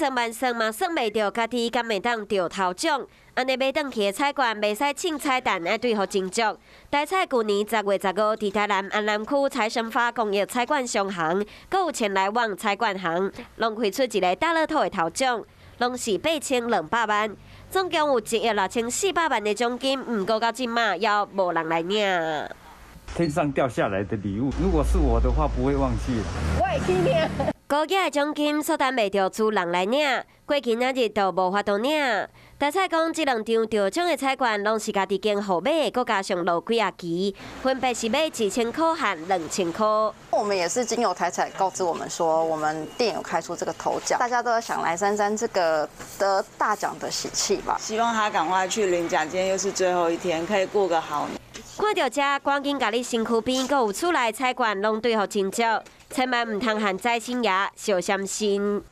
算萬算嘛算袂著，家己敢會當著頭獎？按呢買轉去的彩券袂使凊彩擲，愛對予真足。台彩舊年10月15，佇台南安南區財神發工業彩券商行，閣有錢來往彩券行，攏開出一个大樂透的頭獎，攏是8200萬，總共有1億6400萬的獎金。毋過到這馬猶無人來領。天上掉下來的禮物，如果是我的話，不會忘記。我會去領。高額的獎金所等袂著，厝人來領，過今仔日就無法度領。台彩講，這兩張著獎的彩券攏是家己經號碼，閣加上落幾仔期，分別是買1000箍和2000箍。我們也是經由台彩告知我們說，我們店有開出這個頭獎，大家都想來沾沾這個得大獎的喜氣吧。希望他趕快去領獎，今天又是最後一天，可以過個好年。看著這，趕緊共你身軀邊，閣有厝內彩券攏對予真足，千萬毋通予財神爺相閃身。